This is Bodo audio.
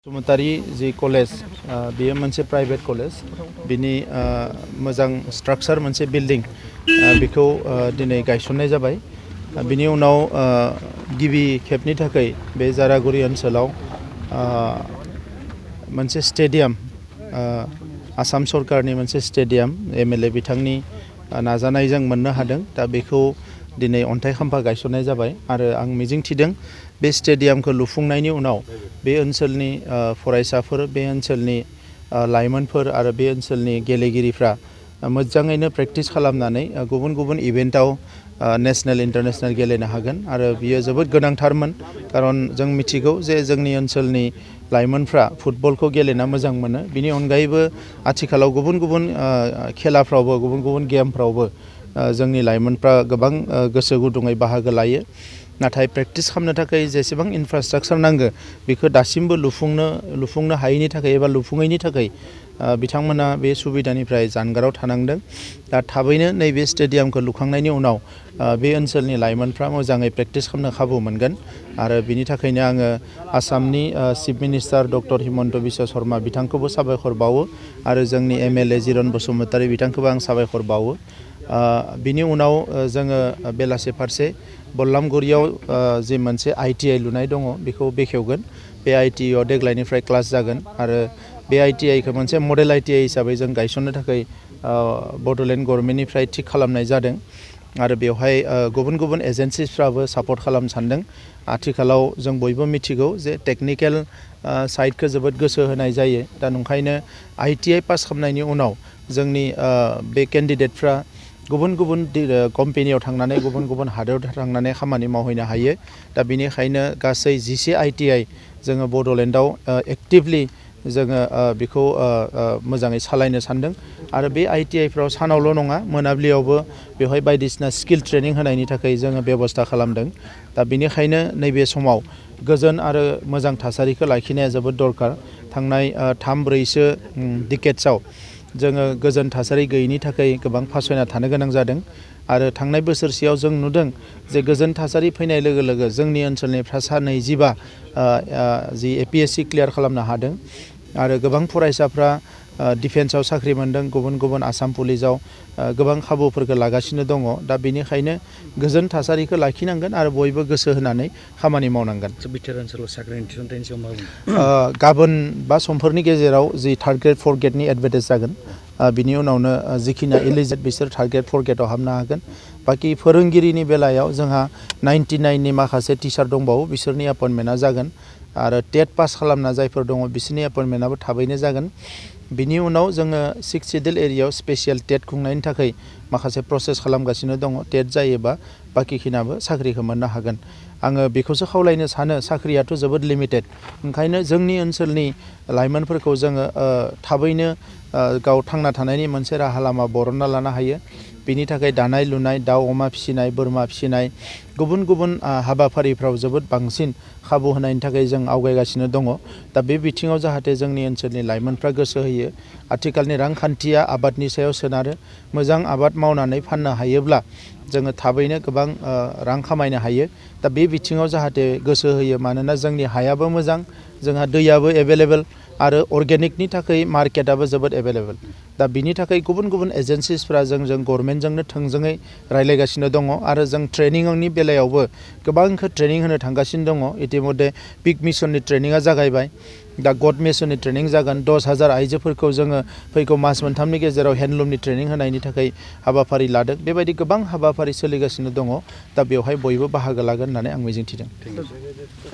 बसुमतारी जी कलेज बेयो मोनसे प्राइवेट कलेज बिनि मोजां स्ट्राक्चार मोनसे बिल्डिं बेखौ दिनै गायसननाय जाबाय। बिनि उनाव गिबि खेबनि थाखाय बे जारागुरि ओनसोलाव मोनसे स्टेडियाम आसाम सरकारनि मोनसे स्टेडियाम एमएलए बिथांनि नाजानायजों मोननो हादों। दा बेखौ दिनै अन्थाइ खाम्फा गायसननाय जाबाय आरो आं मिजिंथिदों बे स्टेडियामखौ लुफुंनायनि उनाव बे ओनसोलनि फरायसाफोर, बे ओनसोलनि लाइमोनफोर आरो बे ओनसोलनि गेलेगिरिफ्रा मोजाङैनो प्रेक्टिस खालामनानै गुबुन गुबुन इभेन्टआव नेशनेल इन्टारनेशनेल गेलेनो हागोन आरो बियो जोबोद गोनांथारमोन। खारन जों मिथिगौ जे जोंनि ओनसोलनि लाइमोनफ्रा फुटबलखौ गेलेना मोजां मोनो। बिनि अनगायैबो आथिखालाव गुबुन गुबुन खेलाफ्रावबो गुबुन गुबुन गेमफ्रावबो जोंनि लाइमोनफ्रा गोबां गोसो गुदुङै बाहागो लायो। नाथाय प्रेक्टिस खालामनो थाखाय जेसेबां इनफ्रास्ट्राक्चार नांगौ बेखौ दासिमबो लुफुंनो हायैनि थाखाय एबा लुफुङैनि थाखाय बिथांमोना बे सुबिदानिफ्राय जानगाराव थानांदों। दा थाबैनो नैबे स्टेडियामखौ लुखांनायनि उनाव बे ओनसोलनि लाइमोनफ्रा मोजाङै प्रेक्टिस खालामनो खाबु मोनगोन आरो बिनि थाखायनो आङो आसामनि chief minister doctor Himanta Biswa Sarma बिथांखौबो साबायखर बावो आरो जोंनि एमएलए बर'न बसुमतारी बिथांखौबो आं साबायखर बावो। बिनि उनाव जोङो बेलासे फारसे बल्लामगुरियाव जि मोनसे आइटिआइ लुनाय दङ बेखौ बेखेवगोन। बे आइटिआइआव देग्लायनिफ्राय क्लास जागोन आरो बे आइटिआइखौ मोनसे मडेल आइटिआइ हिसाबै जों गायसननो थाखाय बड'लेण्ड गभर्नमेन्टनिफ्राय थिग खालामनाय जादों आरो बेवहाय गुबुन गुबुन एजेन्सिसफ्राबो सापर्ट खालामनो सानदों। आथिखालाव जों बयबो मिथिगौ जे टेकनिकेल साइडखौ जोबोद गोसो होनाय जायो। दा नंखायनो आइटिआइ पास खालामनायनि उनाव जोंनि बे केन्डिडेटफ्रा गुबुन गुबुन कम्पेनियाव थांनानै गुबुन गुबुन हादोराव थांनानै खामानि मावहैनो हायो। दा बेनिखायनो गासै 10 आइटिआइ जोङो बड'लेण्डआव एक्टिभलि जोङो बेखौ मोजाङै सालायनो सानदों आरो बे आइटिआइफ्राव सानावल' नङा मोनाबिलियावबो बेवहाय बायदिसिना स्किल ट्रेनिं होनायनि थाखाय जोङो बेब'स्था खालामदों। दा बेनिखायनो नैबे समाव गोजोन आरो मोजां थासारिखौ लाखिनाया जोबोद दरकार। थांनाय 3-4 डिकेड्सआव जोङो गोजोन थासारि गैयैनि थाखाय गोबां फासयना थानो गोनां जादों आरो थांनाय बोसोरसेयाव जों नुदों जे गोजोन थासारि फैनाय लोगो लोगो जोंनि ओनसोलनिफ्राय सा 25 जि एपिएससि क्लियार खालामनो हादों आरो गोबां फरायसाफ्रा डिफेन्सआव साख्रि मोन्दों, गुबुन गुबुन आसाम पुलिसाव गोबां खाबुफोरखौ लागासिनो दङ। दा बेनिखायनो गोजोन थासारिखौ लाखिनांगोन आरो बयबो गोसो होनानै खामानि मावनांगोन। गाबोन बा समफोरनि गेजेराव जि 3rd ग्रेड 4th ग्रेडनि एडभार्टाइज जागोन। बिनि उनावनो जिखिनि इलिजिबोल बिसोर 3rd ग्रेड 4th ग्रेडआव हाबनो हागोन। बाखि फोरोंगिरिनि बेलायाव जोंहा 99नि माखासे टिचार दंबावो, बिसोरनि एपइन्टमेन्टआ जागोन आरो टेट पास खालामना जायफोर दङ बिसोरनि एपइन्टमेन्टआबो थाबैनो जागोन। बिनि उनाव जोङो 6 सिडिउल एरियायाव स्पेसियेल टेट खुंनायनि थाखाय माखासे प्रसेस खालामगासिनो दङ। टेट जायोबा बाखिखिनाबो साख्रिखौ मोननो हागोन। आङो बेखौसो खावलायनो सानो, साख्रियाथ' जोबोद लिमिटेड। ओंखायनो जोंनि ओनसोलनि लाइमोनफोरखौ जोङो थाबैनो गाव थांना थानायनि मोनसे राहा लामा बरनना लानो हायो। बिनि थाखाय दानाय लुनाय, दाउ अमा फिसिनाय, बोरमा फिसिनाय, गुबुन गुबुन हाबाफारिफ्राव जोबोद बांसिन खाबु होनायनि थाखाय जों आवगायगासिनो दङ। दा बे बिथिङाव जाहाथे जोंनि ओनसोलनि लाइमोनफ्रा गोसो होयो। आथिखालनि रांखान्थिया आबादनि सायाव सोनारो। मोजां आबाद मावनानै फाननो हायोब्ला जोङो थाबैनो गोबां रां खामायनो हायो। दा बे बिथिङाव जाहाथे गोसो होयो, मानोना जोंनि हायाबो मोजां, जोंहा दैयाबो एभेलेबेल आरो अर्गेनिकनि थाखाय मार्केटआबो जोबोद एभेलेबेल। दा बिनि थाखाय गुबुन गुबुन एजेन्सिसफ्रा जों गभर्नमेन्टजोंनो थोंजोङै रायज्लायगासिनो दङ आरो जों ट्रेनिंनि बेलायावबो गोबांखौ ट्रेनिं होनो थांगासिनो दङ। इतिमध्य पिक मिशननि ट्रेनिंआ जागायबाय। दा गड मिशननि ट्रेनिं जागोन। 10,000 आइजोफोरखौ जोङो फैगौ मास मोनथामनि गेजेराव हेन्डलुमनि ट्रेनिं होनायनि थाखाय हाबाफारि लादों। बेबायदि गोबां हाबाफारि सोलिगासिनो दङ। दा बेवहाय बयबो बाहागो लागोन होननानै आं मिजिंथिदों।